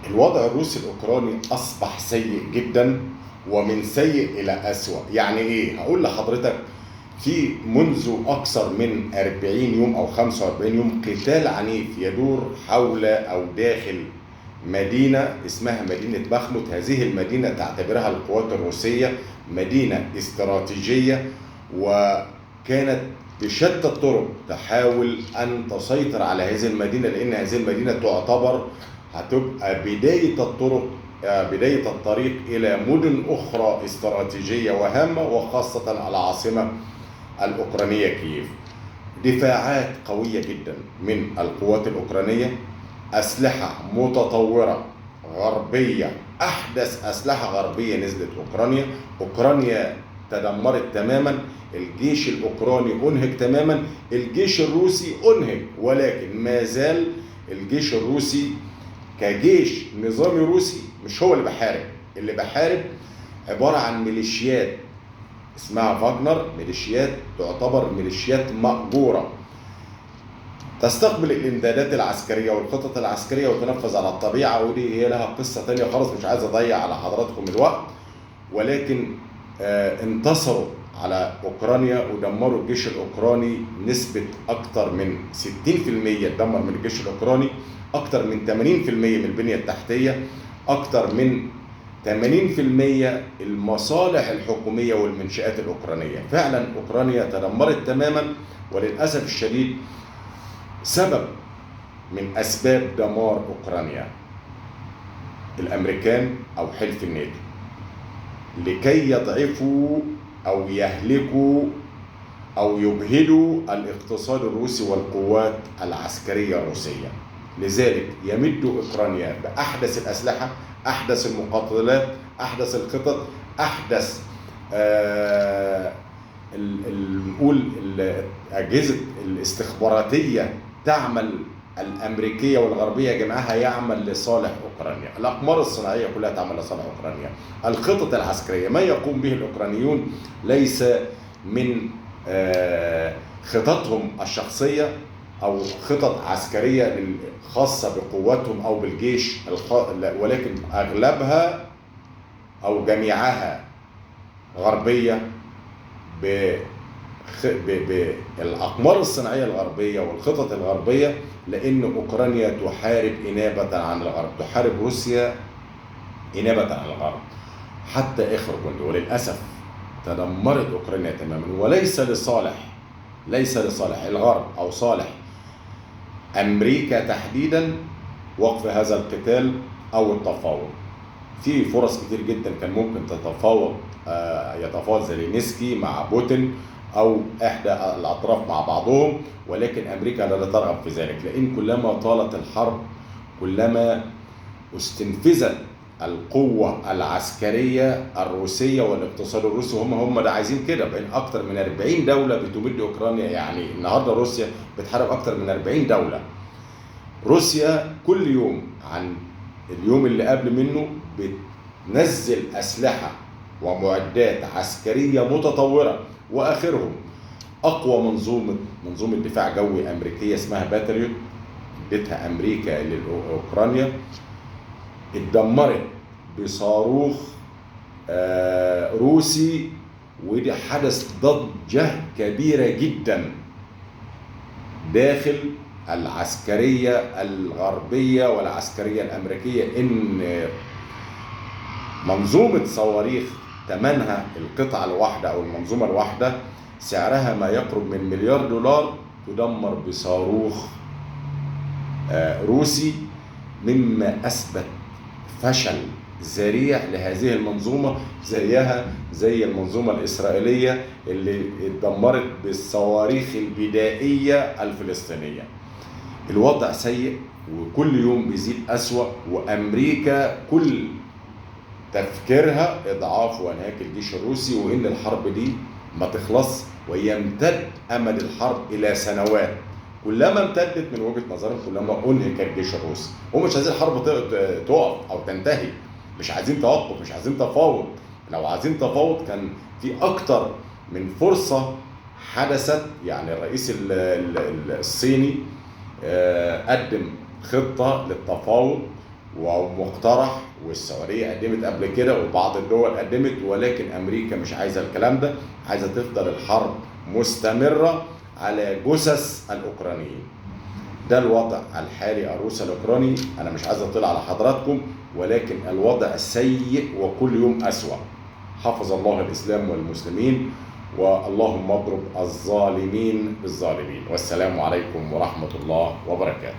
الوضع الروسي الأوكراني أصبح سيء جدا، ومن سيء إلى أسوأ. يعني إيه؟ هقول لحضرتك، في منذ أكثر من 40 يوم أو 45 يوم قتال عنيف يدور حول أو داخل مدينة اسمها مدينة باخموت. هذه المدينة تعتبرها القوات الروسية مدينة استراتيجية، وكانت بشتى الطرق تحاول أن تسيطر على هذه المدينة، لأن هذه المدينة تعتبر هتبقى بداية الطرق، بداية الطريق إلى مدن أخرى استراتيجية وهامة، وخاصة العاصمة الأوكرانية كييف. دفاعات قوية جدا من القوات الأوكرانية، أسلحة متطورة غربية، أحدث أسلحة غربية نزلت أوكرانيا. أوكرانيا تدمرت تماما، الجيش الأوكراني أنهك تماما، الجيش الروسي أنهك، ولكن ما زال الجيش الروسي كجيش نظامي روسي مش هو اللي بحارب. اللي بحارب عبارة عن ميليشيات اسمها فاجنر، ميليشيات تعتبر ميليشيات مأجورة تستقبل الإمدادات العسكرية والخطط العسكرية وتنفذ على الطبيعة، ودي هي لها قصة تانية خالص، مش عايز أضيع على حضراتكم الوقت. ولكن انتصروا على أوكرانيا ودمروا الجيش الأوكراني نسبة أكثر من 60% اتدمر من الجيش الأوكراني، أكثر من 80% من البنية التحتية، أكثر من 80% المصالح الحكومية والمنشآت الأوكرانية. فعلا أوكرانيا تدمرت تماما، وللأسف الشديد سبب من أسباب دمار أوكرانيا الأمريكان أو حلف الناتو، لكي يضعفوا أو يهلكوا أو يجهدوا الاقتصاد الروسي والقوات العسكرية الروسية. لذلك يمد أوكرانيا بأحدث الأسلحة، أحدث المقاتلات، أحدث الخطط، أحدث نقول الأجهزة الاستخباراتية تعمل الأمريكية والغربية جميعها يعمل لصالح أوكرانيا. الأقمار الصناعية كلها تعمل لصالح أوكرانيا. الخطط العسكرية، ما يقوم به الأوكرانيون ليس من خططهم الشخصية أو خطط عسكرية خاصة بقواتهم أو بالجيش، ولكن أغلبها أو جميعها غربية بالأقمار الصناعية الغربية والخطط الغربية، لأن أوكرانيا تحارب إنابة عن الغرب، تحارب روسيا إنابة عن الغرب حتى آخر جندي. وللأسف تدمرت أوكرانيا تماما، وليس لصالح الغرب أو صالح أمريكا تحديدا وقف هذا القتال أو التفاوض. في فرص كتير جدا كان ممكن يتفاوض زيلينسكي مع بوتين أو إحدى الأطراف مع بعضهم، ولكن أمريكا لا ترغب في ذلك، لأن كلما طالت الحرب كلما استنفذت القوة العسكرية الروسية والاقتصاد الروسي. هم ده عايزين كده، بين أكتر من 40 دولة بتمد أوكرانيا. يعني النهاردة روسيا بتحارب أكتر من 40 دولة. روسيا كل يوم عن اليوم اللي قبل منه بتنزل أسلحة ومعدات عسكرية متطورة، وآخرهم أقوى منظومة دفاع جوي أمريكية اسمها باتريوت، ادتها أمريكا لأوكرانيا، اتدمرت بصاروخ روسي، ودي حدث ضجة كبيرة جدا داخل العسكرية الغربية والعسكرية الأمريكية، إن منظومة صواريخ ثمنها القطعة الواحدة أو المنظومة الواحدة سعرها ما يقرب من $1 مليار تدمر بصاروخ روسي، مما أثبت فشل ذريع لهذه المنظومة، زيها زي المنظومة الإسرائيلية اللي اتدمرت بالصواريخ البدائية الفلسطينية. الوضع سيء وكل يوم بيزيد أسوأ، وأمريكا كل تفكيرها إضعاف وإنهاك الجيش الروسي، وإن الحرب دي ما تخلص ويمتد أمد الحرب إلى سنوات. كلما امتدت من وجهة نظرهم كلما أنهك الجيش الروسي. هم مش عايزين الحرب تقف أو تنتهي، مش عايزين توقف، مش عايزين تفاوض. لو عايزين تفاوض كان في أكتر من فرصة حدثت. يعني الرئيس الصيني قدم خطة للتفاوض، ومقترح، والسعودية قدمت قبل كده وبعض الدول قدمت، ولكن أمريكا مش عايزة الكلام ده، عايزة تفضل الحرب مستمرة على جثث الأوكرانيين. ده الوضع الحالي الروسي الأوكراني. أنا مش عايز أطلع على حضراتكم، ولكن الوضع سيء وكل يوم أسوأ. حفظ الله الإسلام والمسلمين، واللهم اضرب الظالمين بالظالمين. والسلام عليكم ورحمة الله وبركاته.